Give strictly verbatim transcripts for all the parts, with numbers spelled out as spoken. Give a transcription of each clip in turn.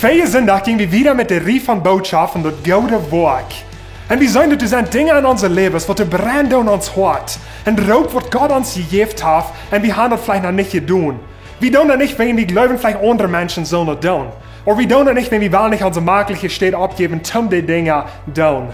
Väajen Sindach jinjen wie wieda met de Rieej von Bootschoften daut goode Woakj. Un wie seenen daut doa sent Dinja en onse Läwes, waut doa brennen doonen en ons Hoat. Un Roop, waut Gott ons jejäft haft, un wie haben daut veleicht noch nich jedonen. Wie doonen daut nich, wäajen wie jleewen, veleicht aundre Menschen sellen daut doonen. Ooda wie doonen daut nich, wäajen wie wellen nich onse makliche Städ oppjäwen, om de Dinja doonen.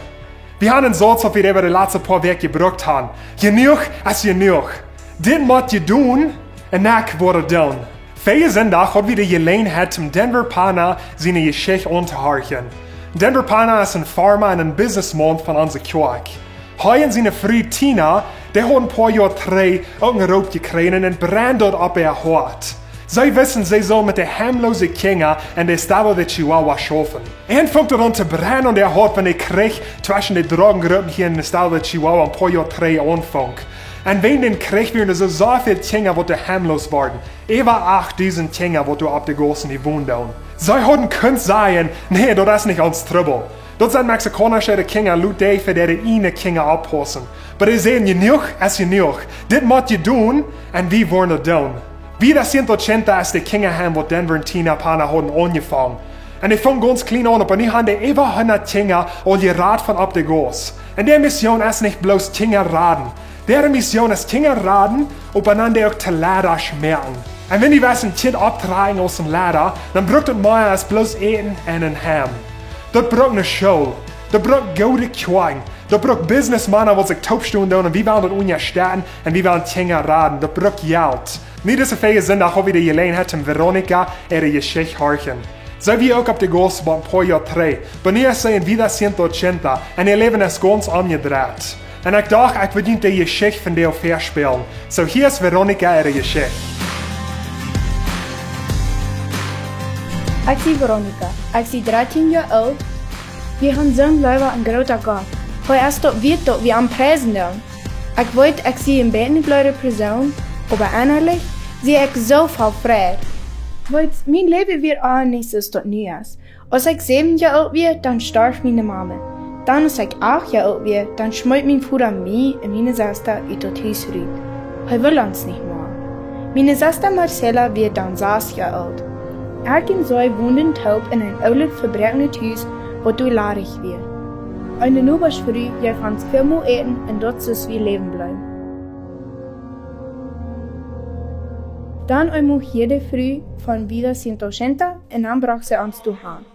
Wie haben een Sauz, waut wie äwa de latste poa Wäakj jebrukt haben. Jenuach es jenuach. Dit mott jedonen, un ekj woa daut doonen. Väajen Sindach hauden wie de Jeläajenheit, om Denver Pannard siene Jeschicht auntohorchen. Denver Pannard es een Farma un een Businessmaun von onse Kjoakj. Hee un siene Fru Tina, dee hauden een poa Joa trigj uk een Roop jekjräajen un brennen daut opp äa Hoat. See wisten, see sullen met de heimloose Kjinja en de Estado de Chihuahua schaufen. Un funk daut aun to brennen aun äa Hoat, wan de Kjrich tweschen de Drogengruppen hia en de Estado de Chihuahua een poa Joa trigj aunfunk. Un wäajen dän Kjrich wieren doa soo, soo väl Kjinja, waut doa heimloos worden. Äwa achtdusent Kjinja, waut doa opp de Gaussen jewont haben. See hauden kunt sajen: "Nä, daut es nich ons Trubbel. Daut sent Mexikaunische äare Kjinja, lot dee fa äare ieejne Kjinja oppaussen." Oba dee säden: "Jenuach es jenuach. Dit mott jedonen, un wie woaren daut doonen." Vida Ciento Ochenta es de Kjinjaheim, waut Denver un Tina Pannard hauden aunjefongen. Un dee funk gaunz kjlien aun, oba nu haben dee äwa hundat Kjinja aul jerat von opp de Gauss. Un dee Mission es nich bloos Kjinja raden. Dee Mission es Kjinja raden, oba dan dee uk to Leidasch moaken. Un wan du west een Kjint opptrakjen aus een Leida, dan brukt daut mea aus bloos Äten un een Heim. Daut brukt eene School. Daut brukt goode Kjoakjen. Daut brukt Businessmana, waut sikj toopstonen doonen, un wie wellen daut unjastetten, un wie wellen Kjinja raden. Daut brukt Jelt. Nu dise Väajen Sindach haud wie de Jeläajenheit, om Veronica äare Jeschicht horchen. See wia uk opp de Gauss bie een poa Joa trigj. Oba nu es see en Vida Ciento Ochenta, un äa Läwen es gaunz omjedreit. Un ekj docht, ekj wudd junt de Jeschicht vondoag väaspälen. Soo, hia es Veronica äare Jeschicht. Ekj sie Veronica. Ekj sie dartieen Joa oolt. Wie haben soon leewen un grooten Gott. Hee es daut wieet, daut wie am priesen doonen. Ekj weet, ekj sie een bät eene blöde Persoon, oba ennalich sie ekj soo voll Fräd. Weetst, mien Läwen wia aul nich soo aus daut nu es. Aus ekj säwen Joa oolt wia, dan storf miene Mame. Dan, aus ekj acht Joa oolt wia, dan schmeet mien Voda mie un miene Sesta ut daut Hus rut. Hee wull ons nich mea. Miene Sesta Marcela wia dan sas Joa oolt. Ekj un see wonden toop en een oolet, vebroakenet Hus, waut doa ladich wia. Eene Nobasch Fru jeef ons väl mol Äten un daut soo aus wie läwen bleewen. Dan eemol hia de Fru von Vida Ciento Ochenta un dan brocht see ons doa han.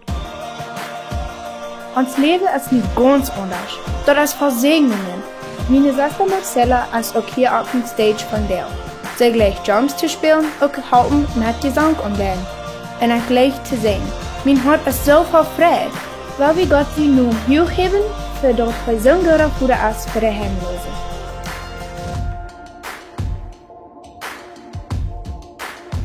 Ons Läwen es nu gaunz aundasch. Daut es voll Säajnungen. Miene Sesta Marcela es uk hia opp dän Stage vondoag. See jleicht Drums to spälen, uk halpen met de Sangaunlage. Un ekj jleich to sinjen. Mien Hoat es soo voll Freid. Well wie Gott sienen Nomen huach häwen, fa daut hee soon gooda Voda es fa de Heimloose.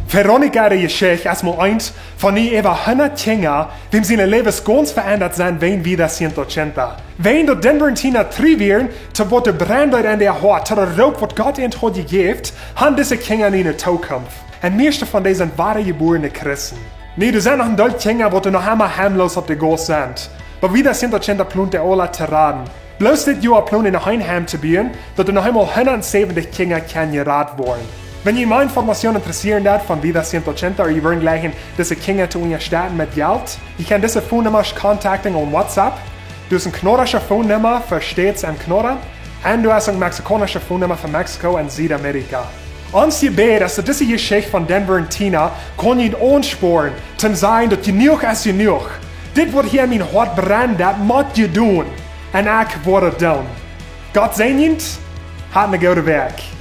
Veronica äare Jeschicht es mau eent von de äwa hundat Kjinja, wäm siene Läwes gaunz veendat sent wäajen Vida Ciento Ochenta. Wäajen daut Denver un Tina tru wieren to waut doa brennen deed en äa Hoat, to dän Roop, waut Gott an haud jejäft, haben dise Kjinja eene Tookunft. Un mieeschte von dee sent wadajebuarne Christen. Nu, doa sent noch een Deel Kjinja, waut noch emma heimloos opp de Gauss sent. Oba Vida Ciento Ochenta plont dee aula to raden. Bloos dit Joa plon wie noch een Heim to buen, daut doa noch eemol hundatsäwentich Kjinja kjennen jerat woaren. Wan jie mea Information interessieren deit von Vida Ciento Ochenta, ooda jie wudden jleichen, dise Kjinja to unjastetten met Jelt, jie kjennen dise Phone Numma contacten opp WhatsApp. Daut es eene kanaudische Phone Numma fa States en Kanada. Un daut es eene mexikaunische Phone Numma fa Mexiko en Südamerika. Ons Jebäd es, daut dise Jeschicht von Denver un Tina kaun junt aunspornen, to sajen, daut jenuach es jenuach. Dit, waut hia en mien Hoat brennt, daut mott jedonen. Un ekj woa daut doonen. Gott säajen junt, hat eene goode Wäakj.